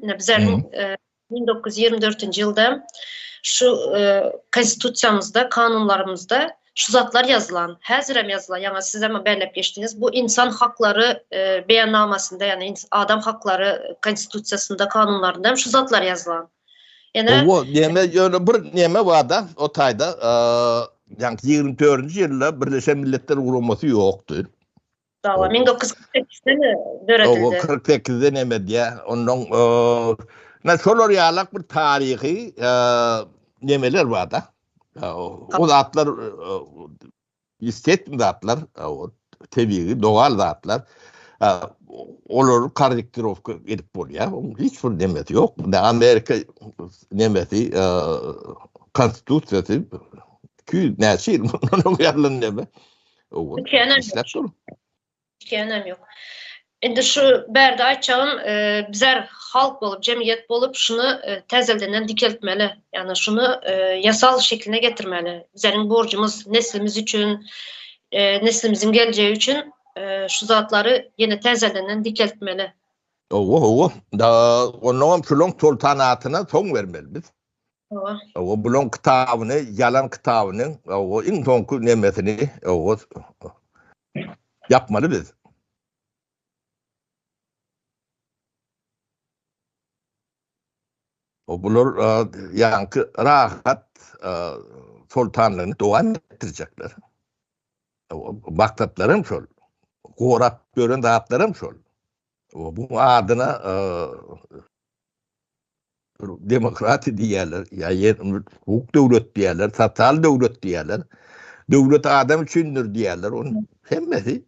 Ine bizleriň 1924-nji ýylda şu konstitusiýamyzda, kanunlarymyzda şu zatlar ýazylan. Häzirem ýazylan. Ýaňy sizem belläp geçdiňiz. Bu insan haklary beýannamasynda, ýagny adam haklary konstitusiýasynda, kanunlarynda hem şu zatlar ýazylan. Ýene Owo, neme ýöne bir neme barda, o taýda, ýaňky 24-nji ýylda Birleşen Milletler Guramasy ýokdy. Dawa 1948-de döredildi. Owo, 48-de neme diýä. Ondan na şolar ýalak bir taryhy nemeler barda. O zatlar Ýestestin zatlar, tebigy, dogal zatlar. Olary korrektirowka edip bolýar. Onuň hiç bir nemesi ýok. Amerika nemesi, konstitusiýasy 200 näçe ýyl mundan öň ýazylan neme. Işläp dur. Diýýänem ýok. Indi şu bärde aýtjagym, bizler halk bolup, jemgyýet bolup şuny täzeldenden dikeltmeli. Ýagny şuny ýasal şekline getirmeli. Bizleriň borjumyz neslimiz üçin, neslimiziň geljegi üçin şu zatlary ýene täzeldenden dikeltmeli. Hawa, hawa. Onnoňam şulaň soltanatyna soň bermeli biz. Hawa. Hawa, bulaň kitabyny, ýalan kitabyny, hawa, iň soňky nemesini, hawa, ýapmaly biz. O bular ýaňky rahat soltanlygyny dowam etdirjekler. Maksatlaram şol. Gorap ýören zatlaram şol. Bu adyna demokratiýa diýýärler, ýa hukuk döwlet diýýärler, sosial döwlet diýýärler. Döwlet adam üçindir diýýärler. Onuň hemmesi.